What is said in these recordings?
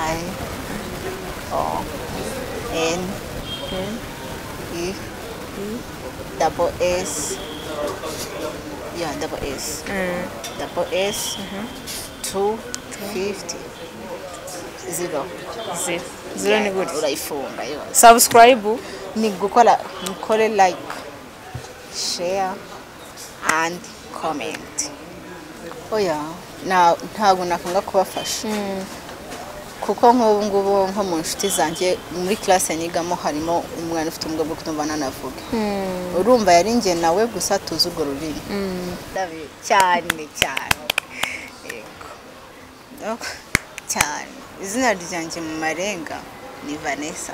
I O N E double S, yeah, double S, double S, 250 0 0 0 ni gutya. Urayifunga yose. Subscribe ni gukora, mukore like, share and comment. Oya, ntabwo nakanga kubafasha. Kuko nk'ubu ngubu nko mu nshuti zanjye muri classe nigamo harimo umwana ufite ubumuga bwo kutumva nanavuga. Urumva yari njye nawe gusa tuzi urwo rurimi. Cyane cyane. Yego. Cyane. Izina ryanjye mu marenga ni Vanessa.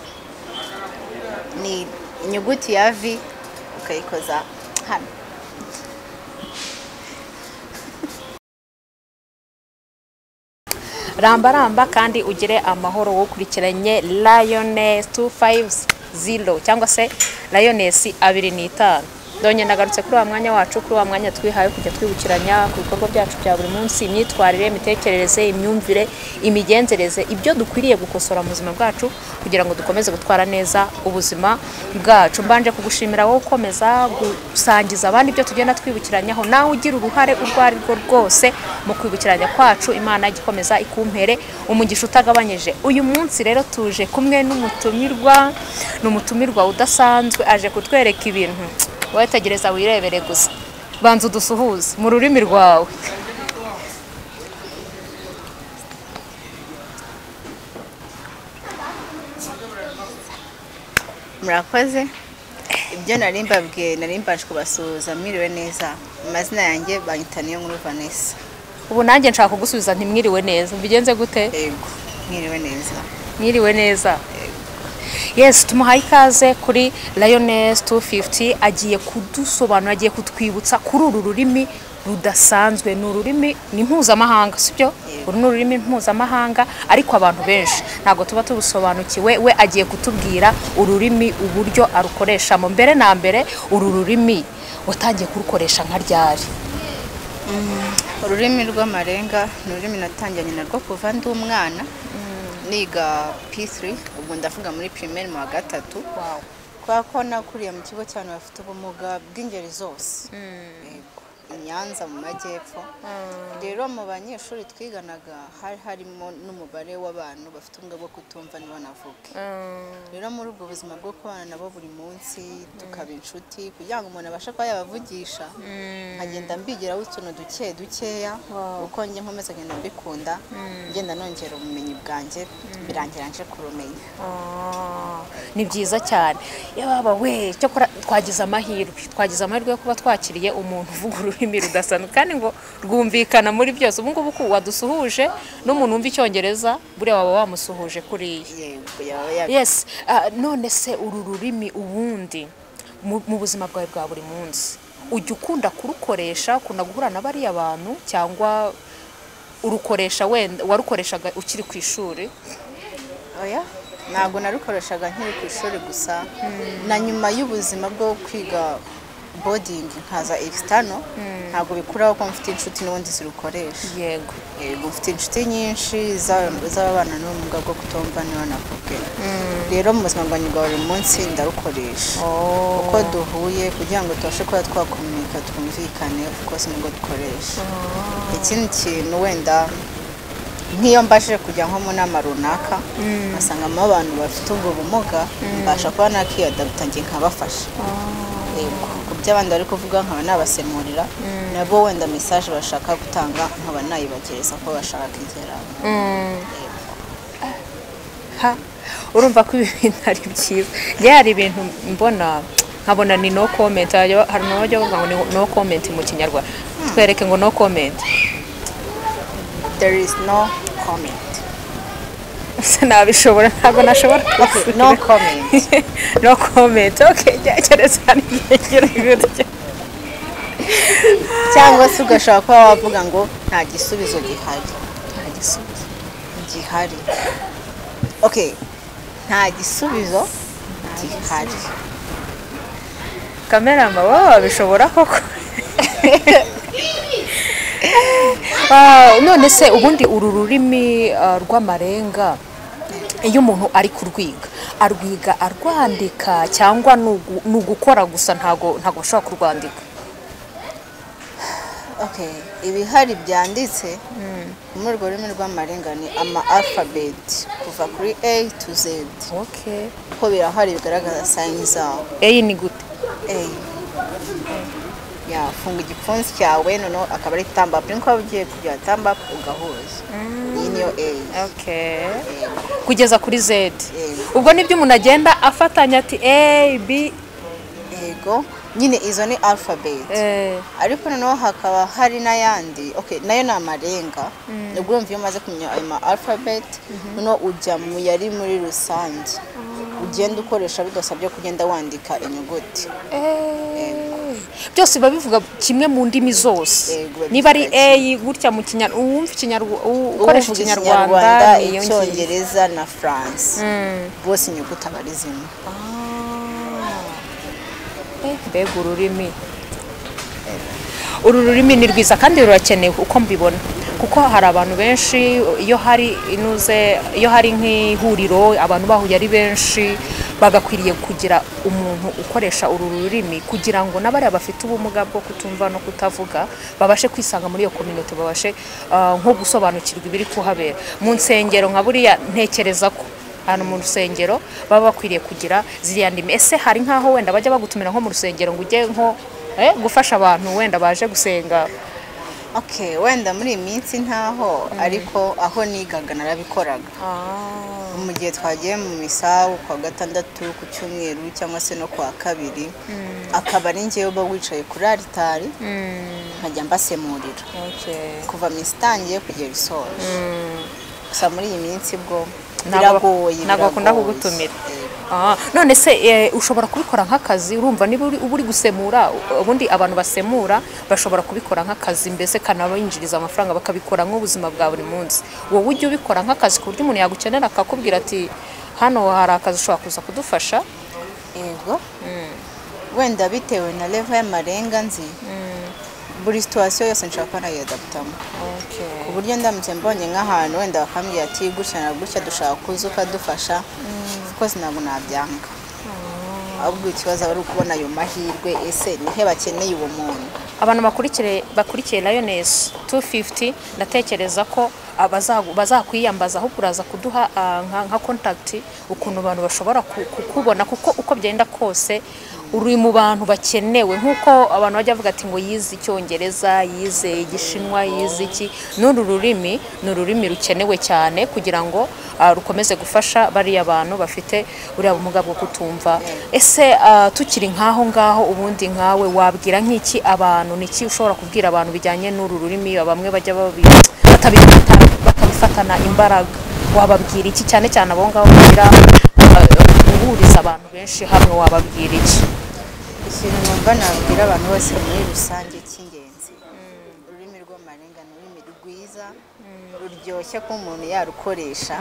Ni inyuguti ya V ukayikoza hano. Ramba ramba kandi ugire amahoro wokurikiranye Lioness 250 cyangwa se Lioness 25. Donye nagarutse kuri wa mwanya wacu, kuri wa mwanya twihaye kujya twibukiranya ku bikorwa byacu bya buri munsi, imyitwarire, imitekerereze, imyumvire, imigenzereze, ibyo dukwiriye gukosora mu buzima bwacu kugira ngo dukomeze gutwara neza ubuzima bwacu. Mbanje kugushimira wowe ukomeza gusangiza abandi ibyo tugenda twibukiranyaho, nawe ugira uruhare urwo ari rwo rwose mu kwibukiranya kwacu. Imana igikomeza ikumpere umugisha utagabanyije. Uyu munsi rero tuje kumwe n'umutumirwa, n'umutumirwa udasanzwe, aje kutwereka ibintu. Wetegereza wirebere gusa, banza udusuhuze mu rurimi rwawe. Murakoze. Ibyo nari mbabwiye, nari mbanje kubasuhuza, mwiriwe neza. Amazina yanjye banyita Niyonkuru Vanessa. Ubu nanjye nshaka kugusubiza nti mwiriwe neza. Mbigenze gute? Yego, mwiriwe neza. Mwiriwe neza. Yes, tumuhaye ikaze kuri Lioness 250. Agiye kudusobanura, agiye kutwibutsa kuri uru rurimi rudasanzwe. Ni ururimi ni mpuzamahanga, sibyo? Uru ni ururimi mpuzamahanga, ariko abantu benshi ntabwo tuba turusobanukiwe. We agiye kutubwira ururimi uburyo arukoreshamo. Mbere na mbere, uru rurimi watangiye kurukoresha nka ryari? Ururimi rw'amarenga ni ururimi natangiranye narwo kuva ndi umwana. Niga P3, ubwo ndavuga muri primaire mu wa gatatu. Wow. Kwa ko nakuriye mu kigo cyane bafite ubumuga bw'ingeri zose. Yego, i Nyanza mu majyepfo. Rero mu banyeshuri twiganaga hari harimo n'umubare w'abantu bafite ubumuga bwo kutumva ntibanavuge. Rero muri ubwo buzima bwo kubana nabo buri munsi tukaba inshuti, kugira ngo umuntu abashe kuba yabavugisha, nkagenda mbigiraho utuntu duke dukeya. Uko njye nkomeza ngenda mbikunda, ngenda nongera ubumenyi bwanjye, birangira nje kurumenya. Ni byiza cyane. Yababa we, cyokora twagize amahirwe, twagize amahirwe yo kuba twakiriye umuntu uvuga ururimi rudasanzwe kandi ngo rwumvikana muri byose. Ubu ngubu ko wadusuhuje n'umuntu wumva icyongereza, buriya waba wamusuhuje kuriya. Yego, yaba. Yes, none se uru rurimi ubundi mu buzima bwawe bwa buri munsi ujya ukunda kurukoresha, ukunda guhura na bariya bantu, cyangwa urukoresha wenda warukoreshaga ukiri ku ishuri? Oya, ntabwo narukoreshaga nkiri ku ishuri gusa. Na nyuma y'ubuzima bwo kwiga boarding nkaza external, ntabwo bikuraho ko mfite inshuti n'ubundi zirukoresha. Yego. Yego, mfite inshuti nyinshi z'ababana n'ubumuga bwo kutumva ntibanavuge. Rero mu buzima bwanjye bwa buri munsi ndarukoresha. Uko duhuye kugira ngo tubashe kuba twakomunika twumvikane, of course nibwo dukoresha. Ikindi kintu wenda nk'iyo mbashije kujya nko mu nama runaka, nkasangamo abantu bafite ubwo bumuga, mbasha kuba nakiyadapta njye nkabafasha. Yego, ku byo abandi bari kuvuga nkaba nabasemurira, nabo wenda message bashaka gutanga nkaba nayibagereza ko bashaka kigeraho. Ha, urumva ko ibi bintu ari byiza. Njye hari ibintu mbona nkabona ni no comment. Hari n'abajya bavuga ngo ni no comment mu Kinyarwanda. Twereke ngo no comment. There is no comment. Sinabishobora, ntabwo nashobora. Okay, no comment. No comment. Okay, gereza nigera gutya. Cyangwa se ugashaka kuba wavuga ngo nta gisubizo gihari. Nta gisubizo gihari. Okay, nta gisubizo gihari. Kamerama wowe wabishobora koko? None se ubundi uru rurimi rw'amarenga Iyo umuntu ari kurwiga, arwiga arwandika cyangwa ni ugukora gusa, ntago bashobora kurwandika? Okay, ibihari byanditse muri urwo rurimi rw'amarenga ni ama alphabet kuva kuri A to Z. Okay. Ko birahari bigaragaza sign zawo. A ni gute? A. Ya, funga igipfunsi cyawe noneho akaba ari thumb up, niko ugiye kugira thumb up ugahuza. Iyi niyo A. Okay. Kugeza kuri Z. Ubwo nibyo umuntu agenda afatanya ati A B. Yego, nyine izo ni alphabet. Ariko noneho hakaba hari n'ayandi, okay, nayo ni amarenga. Ubwo urumva iyo umaze kumenya ayo ma alphabet, noneho ujya mu yari muri rusange. Ugenda ukoresha bidasabye kugenda wandika inyuguti. Byose biba bivuga kimwe mu ndimi zose. Niba ari A gutya mu Kinyarwanda, uwumva Ikinyarwanda, ukoresha Ikinyarwanda, Icyongereza na France. Bose inyuguti aba ari zimwe. Mbega ururimi. Uru rurimi ni rwiza kandi rurakenewe uko mbibona, kuko hari abantu benshi iyo hari inuze, iyo hari nk'ihuriro abantu bahuye ari benshi, bagakwiriye kugira umuntu ukoresha uru rurimi kugira ngo n'abariya bafite ubumuga bwo kutumva no kutavuga babashe kwisanga muri iyo community, babashe nko gusobanukirwa ibiri kuhabera mu nsengero. Nka buriya ntekereza ko ahantu mu rusengero baba bakwiriye kugira ziriya ndimi. Ese hari nkaho wenda bajya bagutumira nko mu rusengero ngo ujye nko gufasha abantu wenda baje gusenga? Okay, wenda muri iyi minsi ntaho, ariko aho nigaga narabikoraga. Mu gihe twagiye mu misa kwa gatandatu, ku cyumweru cyangwa se no kwa kabiri, akaba ari njyewe uba wicaye kuri alitari, nkajya mbasemurira. Kuva misa itangiye kugera isoje. Gusa muri iyi minsi bwo biragoye, ntabwo bakunda kugutumira. None se ushobora kubikora nk'akazi? Urumva niba uri gusemura, ubundi abantu basemura bashobora kubikora nk'akazi, mbese kanabinjiriza amafaranga, bakabikora nk'ubuzima bwa buri munsi. Wowe ujya ubikora nk'akazi ku buryo umuntu yagukenera akakubwira ati hano hari akazi ushobora kuza kudufasha? Yego. Wenda bitewe na level y'amarenga nzi, buri situation yose nshobora kuba nayadaptamo. Ku buryo ndamutse mbonye nk'ahantu wenda bakambwira ati gutya na gutya dushaka kuza ukadufasha, kuko ntabwo nabyanga. Ahubwo ikibazo aba ari ukubona ayo mahirwe, ese nihe bakeneye uwo muntu. Abantu bakurikiye Lioness 250, ndatekereza ko bazakwiyambaza, ahubwo uraza kuduha nka contact ukuntu abantu bashobora kukubona, kuko uko byenda kose uri mu bantu bakenewe. Nkuko abantu bajya bavuga ati ngo yize Icyongereza, yize Igishinwa, yize iki, n'uru rurimi ni ururimi rukenewe cyane kugira ngo rukomeze gufasha bariya bantu bafite buriya bumuga bwo kutumva. Ese tukiri nkaho ngaho, ubundi nkawe wabwira nk'iki abantu, niki ushobora kubwira abantu bijyanye n'uru rurimi? Bamwe bajya batabifatana imbaraga, wababwira iki cyane cyane abo ngabo bagira guhuriza abantu benshi hamwe, wababwira iki? Ikintu numva nabwira abantu bose muri rusange cy'ingenzi, ururimi rw'amarenga ni ururimi rwiza, ruryoshye ko umuntu yarukoresha,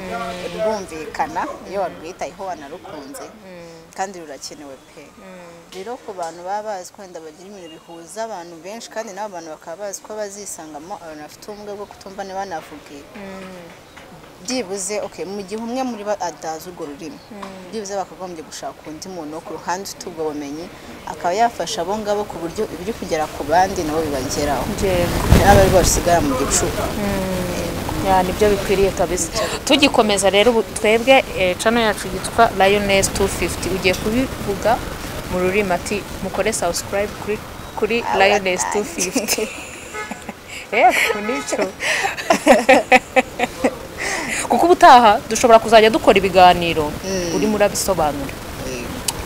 rurumvikana iyo warwitayeho wanarukunze, kandi rurakenewe pe. Rero ku bantu baba bazi ko wenda bagira ibintu bihuza abantu benshi, kandi n'abo bantu bakaba bazi ko bazisangamo abantu bafite ubumuga bwo kutumva ntibanavuge, byibuze okay, mu gihe umwe muri bo atazi urwo rurimi, byibuze bakagombye gushaka undi muntu wo ku ruhande ufite ubwo bumenyi, akaba yafasha abo ngabo ku buryo ibiri kugera ku bandi nabo bibageraho, n'abo ari basigara mu gicuku. Nibyo bikwiriye kabisa. Tugikomeza rero, twebwe channel yacu yitwa Lioness 250, ugiye kubivuga mu rurimi ati mukore subscribe kuri Lioness 250. Nicyo. Kuko ubutaha dushobora kuzajya dukora ibiganiro urimo urabisobanura,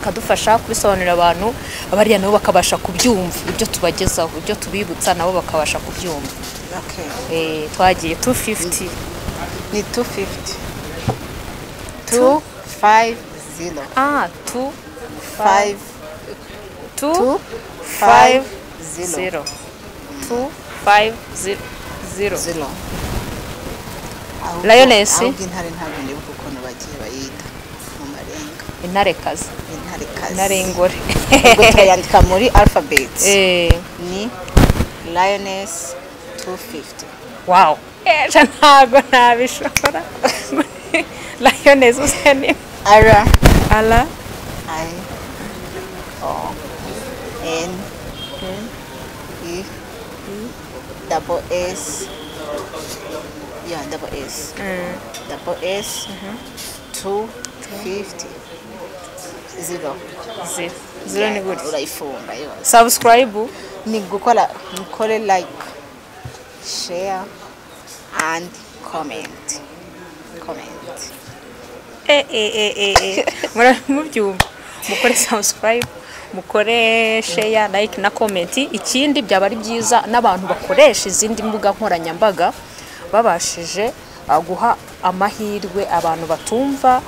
ukadufasha kubisobanurira abantu, abariya nabo bakabasha kubyumva ibyo tubagezaho, ibyo tubibutsa nabo bakabasha kubyumva. Twagiye 250. Ni 250. 250. 2 5 2 5 0 2 5 0 0. Lioness. Ahubwo intare ntabwo ndibuka ukuntu bagiye bayita mu marenga. Intarekazi. Intarekazi. Intare y'ingore. Ubwo turayandika muri alphabet. Ni Lioness 250. Wow. Ejo ntabwo nabishobora. Lioness useni R R I O N E double S, yeah, double S, double S 250 0 0 0 ni gutya. Urayifunga yose. Subscribe ni gukora, mukore like, share and comment. Mubyumva, mukore subscribe, mukore share, like na comment. Ikindi byaba ari byiza n'abantu bakoresha izindi mbuga nkoranyambaga babashije guha amahirwe abantu batumva,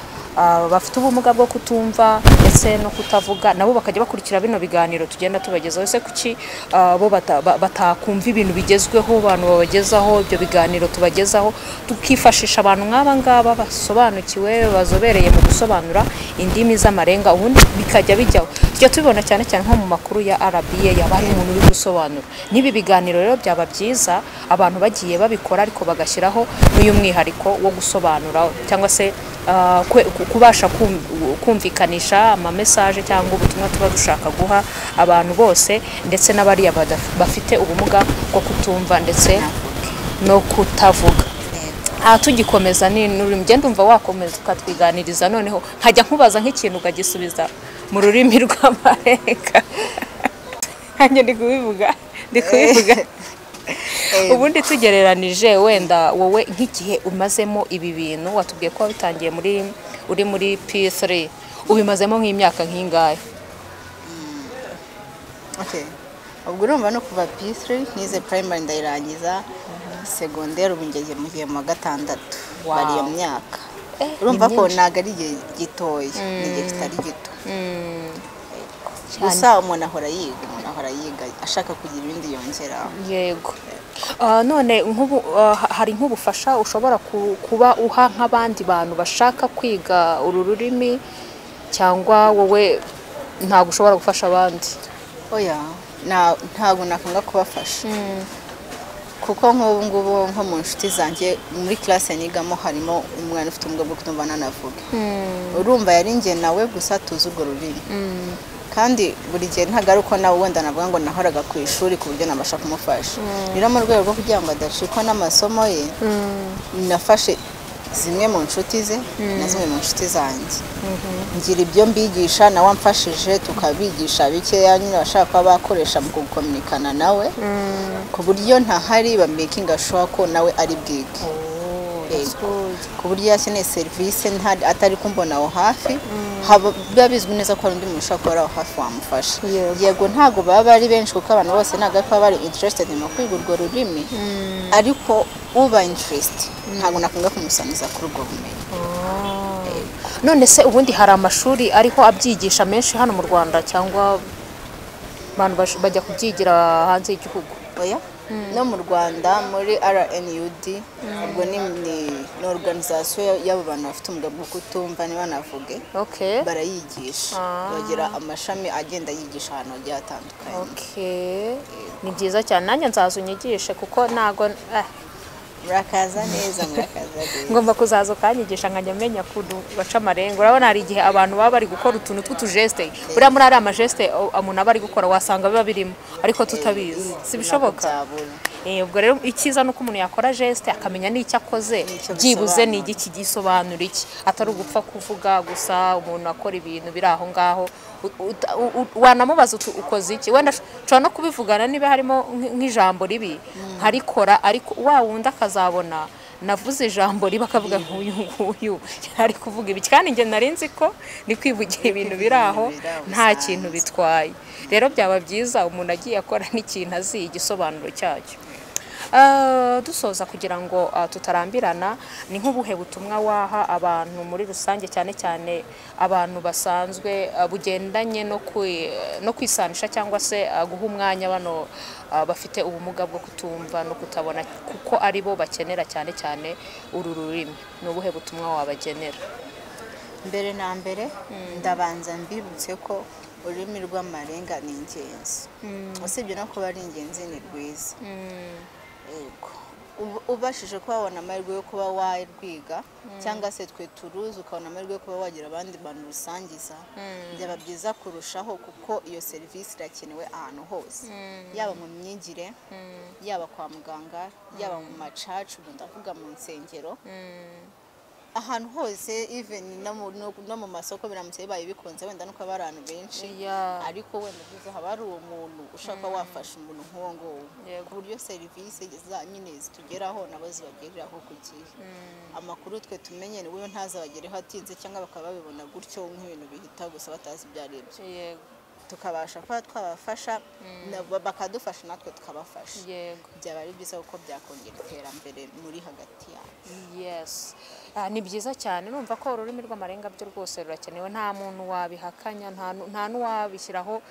bafite ubumuga bwo kutumva ndetse no kutavuga, nabo bakajya bakurikira bino biganiro tugenda tubagezaho. Ese kuki bo batakumva ibintu bigezweho abantu babagezaho, ibyo biganiro tubagezaho, tukifashisha abantu nk'aba ngaba basobanukiwe, bazobereye mu gusobanura indimi z'amarenga, ubundi bikajya bijyaho. Tujya tubibona cyane cyane nko mu makuru ya RBA yaba ari umuntu uri gusobanura. N'ibi biganiro rero byaba byiza abantu bagiye babikora, ariko bagashyiraho n'uyu mwihariko wo gusobanura cyangwa se kubasha kumvikanisha ama message cyangwa ubutumwa tuba dushaka guha abantu bose, ndetse n'abariya bafite ubumuga bwo kutumva ndetse no kutavuga. Tugikomeza ni n'ururimi, ngenda umva wakomeza ukatwiganiriza, noneho nkajya nkubaza nk'ikintu ukagisubiza mu rurimi rw'amarenga. Nanjye ndi kubivuga. Ubundi tugereranije wenda wowe nk'igihe umazemo ibi bintu, watubwiye ko wabitangiye uri muri P3, ubimazemo nk'imyaka nk'ingahe? Okay. Ubwo urumva no kuva P3 nize primary ndayirangiza, secondaire ubu ngeze mu gihe mu gatandatu. Bari iyo myaka. Urumva ko ntago ari igihe gitoya, ni igihe kitari gito. Gusa umuntu ahora yiga ashaka kugira ibindi yongeraho. Yego. None nk'ubu hari nk'ubufasha ushobora kuba uha nk'abandi bantu bashaka kwiga uru rurimi, cyangwa wowe ntabwo ushobora gufasha abandi? Oya, ntabwo nakanga kubafasha. Kuko nk'ubu ngubu nko mu nshuti zanjye muri classe nigamo harimo umwana ufite ubumuga bwo kutumva nanavuga. Urumva yari njye nawe gusa tuzi urwo rurimi. Kandi buri gihe ntago ari uko nawe wenda navuga ngo nahoraga ku ishuri ku buryo nabasha kumufasha. Rero mu rwego rwo kugira ngo adacikwa n'amasomo ye, nafashe zimwe mu nshuti ze na zimwe mu nshuti zanjye, ngira ibyo mbigisha nawe amfashije, tukabigisha bikeya nyine bashaka kuba bakoresha mu gukominikana nawe, ku buryo ntahari bamakinga sure ko nawe ari bwige. Ku buryo yakeneye serivisi atari kumbona aho hafi, biba bizwi neza ko hari undi muntu ushobora kuba ari aho hafi wamufasha. Yego ntabwo baba ari benshi kuko abantu bose ntabwo baba bari interested mu kwiga urwo rurimi, ariko uba interest ntabwo nakunda kumusangiza kuri ubwo bumenyi. None se ubundi hari amashuri ariho abyigisha menshi hano mu Rwanda, cyangwa abantu bajya kubyigira hanze y'igihugu? Oya, no mu Rwanda muri RNUD, ubwo ni organisation y'abo bantu bafite ubumuga bwo kutumva ntibanavuge, barayigisha, bagira amashami agenda yigisha ahantu hagiye hatandukanye. Ni byiza cyane, nanjye nzaza unyigishe kuko ntago murakaza neza, murakaza neza. Ngomba kuzaza ukanyigisha nkajya menya kuntu baca amarenga. Urabona hari igihe abantu baba bari gukora utuntu tw'utujeste, buriya muri ariya majeste umuntu aba ari gukora wasanga biba birimo ariko tutabizi, si bishoboka. Ubwo rero icyiza nuko umuntu yakora geste akamenya n'icyo akoze, byibuze ni igiki gisobanura iki, atari ugupfa kuvuga gusa umuntu akora ibintu biri aho ngaho. Wanamubaza ukoze iki, wenda ushobora no kubivugana niba harimo nk'ijambo ribi nkarikora, ariko wa wundi akazabona navuze ijambo ribi akavuga nk'uyu nguyu ari kuvuga ibi, kandi njye nari nzi ko ni kwivugira ibintu biri aho nta kintu bitwaye. Rero byaba byiza umuntu agiye akora n'ikintu azi igisobanuro cyacyo. Dusoza kugira ngo tutarambirana, ni nk'ubuhe butumwa waha abantu muri rusange, cyane cyane abantu basanzwe bugendanye no kwisanisha cyangwa se guha umwanya bano bafite ubumuga bwo kutumva no kutabona, kuko ari bo bakenera cyane cyane uru rurimi? Ni ubuhe butumwa wabagenera? Mbere na mbere ndabanza mbibutse ko ururimi rw'amarenga ni ingenzi, usibye no kuba ari ingenzi ni rwiza. Ubashije kuba wabona amahirwe yo kuba warwiga, cyangwa se twe turuzi ukabona amahirwe yo kuba wagira abandi bantu rusangiza, byaba byiza kurushaho, kuko iyo serivisi irakenewe ahantu hose, yaba mu myigire, yaba kwa muganga, yaba mu macacu, ndavuga mu nsengero, ahantu hose, even no mu masoko biramutse bibaye bikunze, wenda nuko aba ari abantu benshi, ariko wenda byiza haba hari uwo muntu ushaka wafasha umuntu nk'uwo nguwo, ku buryo serivisi nyine zitugeraho nabo zibagereraho ku gihe. Amakuru twe tumenye ni we ntazabagereho atinze, cyangwa bakaba babibona gutyo nk'ibintu bihita gusa batazi ibyo ari byo. Tukabasha kuba twabafasha, bakadufasha natwe tukabafasha. Byaba ari byiza kuko byakongera iterambere muri hagati yacu. Yes. Ni byiza cyane, numva ko ururimi rw'amarenga byo rwose rurakenewe, nta muntu wabihakanya, nta n'uwabishyiraho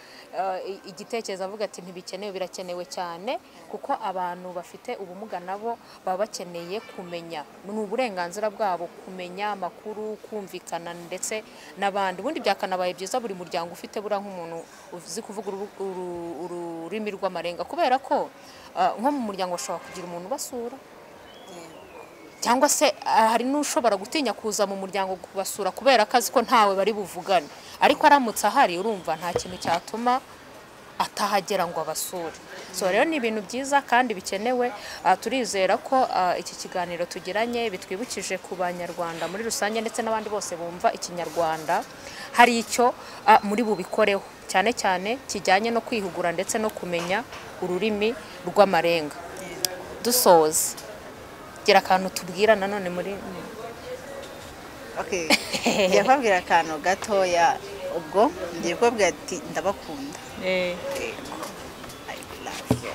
igitekerezo avuga ati ntibikenewe, birakenewe cyane, kuko abantu bafite ubumuga nabo baba bakeneye kumenya, ni uburenganzira bwabo kumenya amakuru, kumvikana ndetse n'abandi. Ubundi byakanabaye byiza buri muryango ufite bura nk'umuntu uzi kuvuga ururimi rw'amarenga, kubera ko nko mu muryango bashobora kugira umuntu ubasura, cyangwa se hari n'ushobora gutinya kuza mu muryango kubasura kubera akazi ko ntawe bari buvugane, ariko aramutse ahari urumva nta kintu cyatuma atahagera ngo abasure. So rero ni ibintu byiza kandi bikenewe. Turizera ko iki kiganiro tugiranye bitwibukije ku banyarwanda muri rusange ndetse n'abandi bose bumva ikinyarwanda, hari icyo muri bubikoreho cyane cyane kijyanye no kwihugura ndetse no kumenya ururimi rw'amarenga. Dusoza, gira akantu tubwira nanone muri okay, ngiye kubabwira akantu gatoya, ubwo ngiye kubabwira ati ndabakunda. I love you.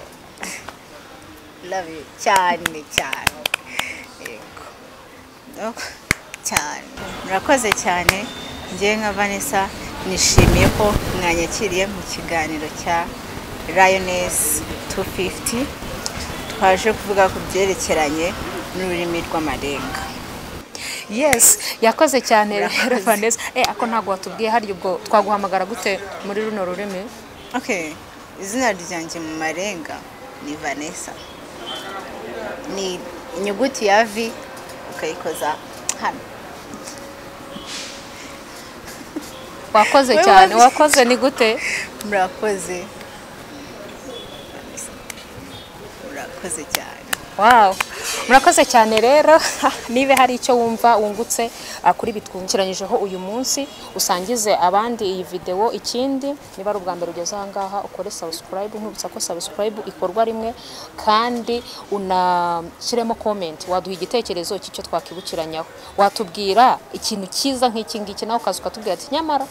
Love you cyane cyane. Yego. Cyane. Murakoze cyane. Ngiye nka Vanessa nishimiye ko mwanyakiriye mu kiganiro cya Lioness 250, twaje kuvuga ku byerekeranye n'ururimi rw'amarenga. Yes, yakoze cyane rero Vanessa. Ako ntago watubwiye hari ubwo twaguhamagara gute muri runo rurimi? Okay, izina ryanjye mu marenga ni Vanessa. Ni inyuguti ya V ukayikoza hano. Wakoze cyane, wakoze ni gute? Murakoze. Murakoze cyane. Wow. Murakoze cyane rero. Niba hari icyo wumva wungutse kuri bitwungiranyijeho uyu munsi, usangize abandi iyi video. Ikindi, niba ari ubwa mbere ugeze aha ngaha, ukore subscribe, nkubutsa ko subscribe ikorwa rimwe, kandi unashyiremo comment, waduha igitekerezo cy'icyo twakibukiranyaho, watubwira ikintu cyiza nk'iki ngiki, nawe ukaza ukatubwira ati nyamara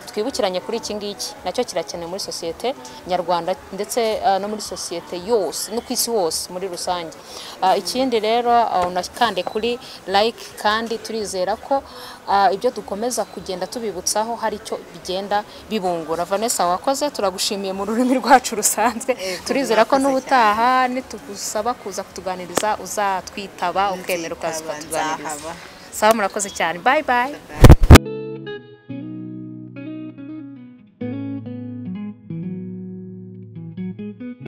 twibukiranye kuri iki ngiki, nacyo kirakenewe muri sosiyete nyarwanda ndetse no muri sosiyete yose no ku isi hose muri rusange. Ikindi rero unakande kuri like, kandi turizera ko ibyo dukomeza kugenda tubibutsaho hari icyo bigenda bibungura. Vanessa wakoze, turagushimiye mu rurimi rwacu rusanzwe. Turizera ko n'ubutaha nitugusaba kuza kutuganiriza uzatwitaba ukemera ukaza ukatuganiriza. Sawa, murakoze cyane. Bye bye.